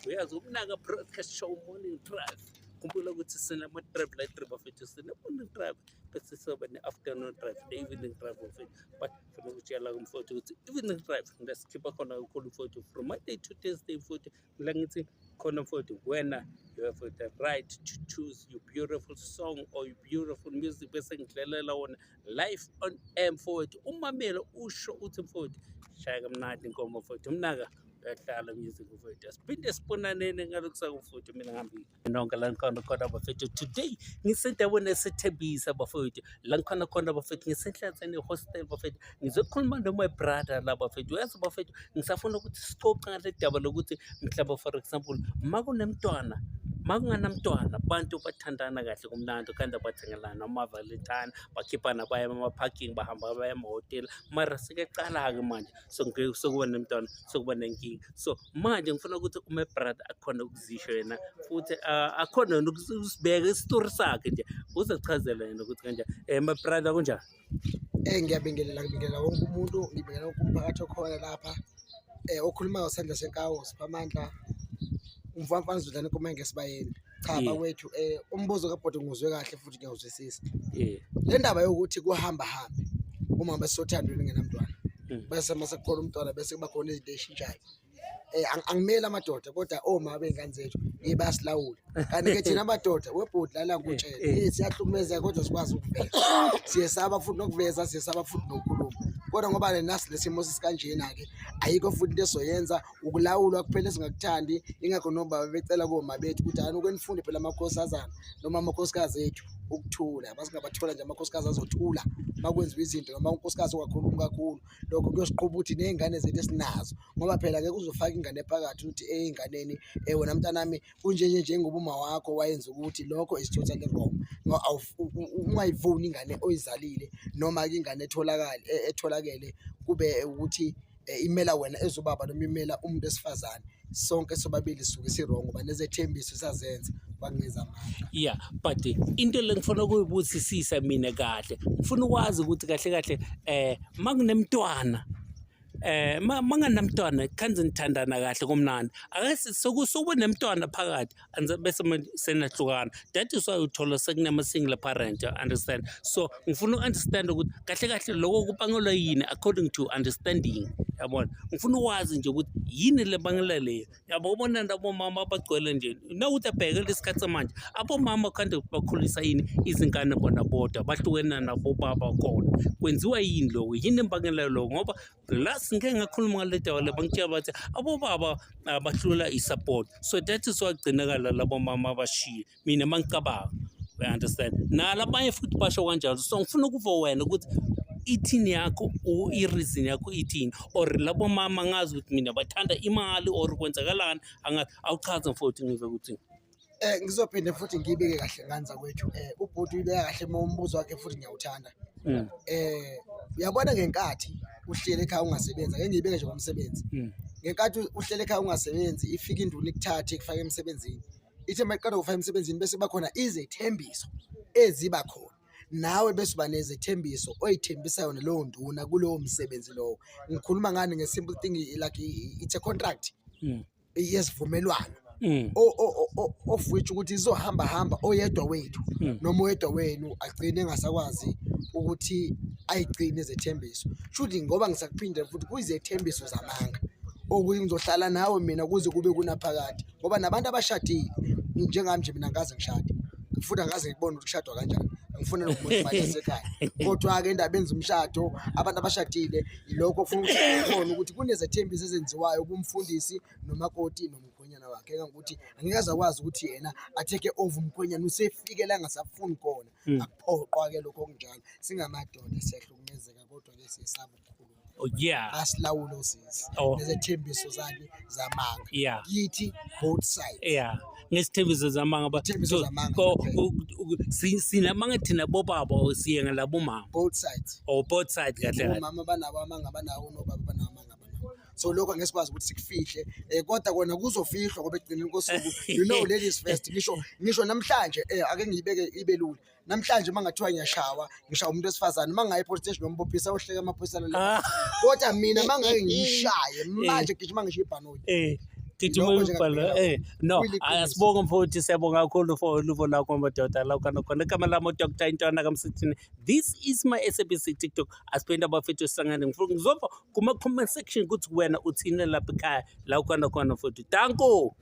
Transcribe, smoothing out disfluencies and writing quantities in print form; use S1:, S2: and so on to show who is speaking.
S1: Uyazi, uMnaka Broadcast Show Morning Drive. Khumbula ukuthi sinama-drive light drive, bafethu, sine-morning drive, bese soba ne-afternoon drive, ne-evening drive, bafethu. But funa ukutshela mfowethu ukuthi evening drive ngasikhipha khona kakhulu, mfowethu, from Monday to Thursday, mfowethu. La ngithi khona, mfowethu, wena you have the right to choose your beautiful song or your beautiful music, bese ngidlalela wona live on air, mfowethu. Umamele usho uthi, mfowethu, shaya kamnandi inkomo, mfowethu. Umnaka uyahlala music, mfowethu. Siphinde sibonaneni ngalokusako, mfowethu. Mina ngihambile nonke la ngikhona khona, bafethu. Today ngisendaweni eseThembisa, bafethu, la ngikhona khona, bafethu, ngiseNhlanzeni Hostel, bafethu. Ngizokhuluma no-my brother la, bafethu. Uyazi, bafethu, ngisafuna ukuthi sicoce ngale daba lokuthi mhlawumbe, for example, ma kunemntwana, ma kunganamntwana, bantu bathandana kahle, kumnandi, kanti bathengelana ama-Valentine, bakhiphana, baya ema-parking, bahamba baya emahhotela. Mara sekecala-ke manje sokuba nemntwana, sokuba nenkinga. So manje ngifuna ukuthi ume brother akhona ukuzisho yena futhi, akhona nokusibeka isitori sakhe nje, uzochazela yena ukuthi kanjani. My brother, kunjani?
S2: Ngiyabingelela, ngibingelela wonke umuntu, ngibingelela wonke umphakathi okhona lapha. Okhulumayo Sandla Senkawu, Siphamandla, umfana Zudlana inkomo engesibayeni. Cha, bakwethu, umbuzo kabhodi ngizwe kahle futhi ngiyawuzwisisa. Le ndaba yokuthi kuhamba hambe uma ngabe sothandweni ngenamntwana. Bese mase kukhona umntwana, bese kuba khona izinto ey'shintshayo. Angimeli amadoda, kodwa oma bey'ngane zethu bayasilawula. Kanti-ke thina amadoda webhodi lala ngikutshele, siyahlukumezeka kodwa sikwazi ukuveza. Siyesaba futhi nokuveza, siyesaba futhi nokukhuluma. Kodwa ngoba nasi lesimo sisikanjena-ke, ayikho futhi into esizoyenza, ukulawulwa kuphela esingakuthandi. Ingakho nobaba becela koma bethu ukuthi hayi, uke nifunde phela amakhosazana noma amakhosikazi ethu ukuthula. Masingabathola nje amakhosikazi azothula makwenziwa izinto, noma unkosikazi ongakhulumi kakhulu. Lokho kuyosiqhuba ukuthi ney'ngane zethu esinazo, ngoba phela ngeke uzofaka ingane phakathi ukuthi ey'nganeni, wena mntanami kunjenje njengoba uma wakho wayenza ukuthi lokho is totally wrong. Ungayivuni ingane oyizalile noma-ke ingane etholakale etholakele kube ukuthi imela wena ezobaba noma imela umuntu wesifazane. Sonke sobabili sisuke si-wrong ngoba nezethembiso sazenza kwakungezamanga.
S1: Yeah, but into le ngifuna ukuyibuzisisa mina kahle, ngifuna ukwazi ukuthi kahle kahle makunemntwana, manganamntwana, khanze nithandana kahle komnandi, ake sokube nemntwana phakathi and bese manje senahlukana. That is why uthola sekunama-single parent, you understand? So ngifuna uku-understand ukuthi kahle kahle lokho kubangelwa yini according to understanding, yabona? Ngifuna ukwazi nje ukuthi yini le bangela leyo, yabo? Ubona abomama abagcwele nje nawuthi abheke lesikhathi samanje, abomama kanti bakhulisa yini izingane bona bodwa, bahlukene nabobaba khona? Kwenziwa yini lokho? Yini imbangela lokho? Ngoba la singeke ngakhuluma ngale daba le, bangitshela bathi abobaba bahlula i-support. So that is why kugcinakala labo mama abashiye. Mina mangicabanga, we understand, nalabanye futhi basho kanjalo. So ngifuna ukuva wena ukuthi ithini yakho, i-reason yakho ithini, or labo mama ngazi ukuthi mina bathanda imali or kwenzakalani, angazi. Awuchaze, mfowethu, ngive ukuthi
S2: Ngizophinde futhi ngiyibeke kahle nganza kwethu. Ubhuti uyibeka kahle uma umbuzo wakhe, futhi ngiyawuthanda. Uyabona, ngenkathi uhleli ekhaya ungasebenzi, ake ngiyibeke nje ngomsebenzi. Ngenkathi uhleli ekhaya ungasebenzi, ifika induna ikuthathe ikufake emsebenzini. Ithe uma iqeda kufaka emsebenzini, bese kuba khona izethembiso eziba khona. Nawe bese uba nezethembiso oyithembisa yona leyo nduna kulowo msebenzi lowo. Ngikhuluma ngani? Nge-simple thing like it's a contract yesivumelwano of which ukuthi izohamba hamba oyedwa wethu noma oyedwa wenu agcine engasakwazi ukuthi ayigcine izethembiso. Shuthi ngoba ngisakuphinda futhi kuyizethembiso zamanga okuthi ngizohlala nawe mina kuze kube kunaphakade, ngoba nabantu abashadile njengami nje, mina angikaze ngishade futhi angikaze ngikubone ukuthi kushadwa kanjani, ngifuna nokumosha imali yasekhaya. Kodwa-ke endabeni zomshado, abantu abashadile, yilokho ofuna ukuthi khona ukuthi kunezethembiso ezenziwayo kumfundisi nomakoti nomkhwenyana wakhe, engangokuthi angeke aze akwazi ukuthi yena a-take over umkhwenyana, usefike la angasafuni khona. Akuphoqwa-ke lokho okunjalo. Singamadoda siyahlukumezeka, kodwa-ke siyesaba ukukhuluma. Asilawule osisi nezethembiso zani zamanga kithi, both sides.
S1: Yeah, ngesithembiso zamanga
S2: Ithembiso zamanga kuphela.
S1: Sinamanga thina bobaba or siye ngalabomama?
S2: Both sides.
S1: Or both sides kahle kahle?
S2: Omama banabo amanga banawo, nobaba banawo amanga banawo. So lokho angeke sikwazi ukuthi sikufihle, kodwa kona kuzofihlwa ngoba ekugcineni kosuku, ladies first. Ngisho namhlanje, ake ngiyibeke ibe lula, namhlanje uma ngathiwa ngiyashawa, ngishaya umuntu wesifazane, uma ngaye e-police station ngombophisa, ohleka amaphoyisa lalela. Kodwa mina uma ngake ngiyishaye manje, gijima ngisho ibhanoyi.
S1: Gijima
S2: Lokho nje
S1: uyobhala
S2: ngakubheka
S1: no.
S2: Kuliqiniso.
S1: Asibonge mfowethu, siyabonga kakhulu for uluvo lakho madoda, la khona khona. Igama lami uDr Intwana kaMsithini. This is my SABC TikTok. Asiphinde abafethu sihlangane. Ngifuna ngizova kuma comment section ukuthi wena uthini lapha ekhaya, la khona khona futhi. Danko.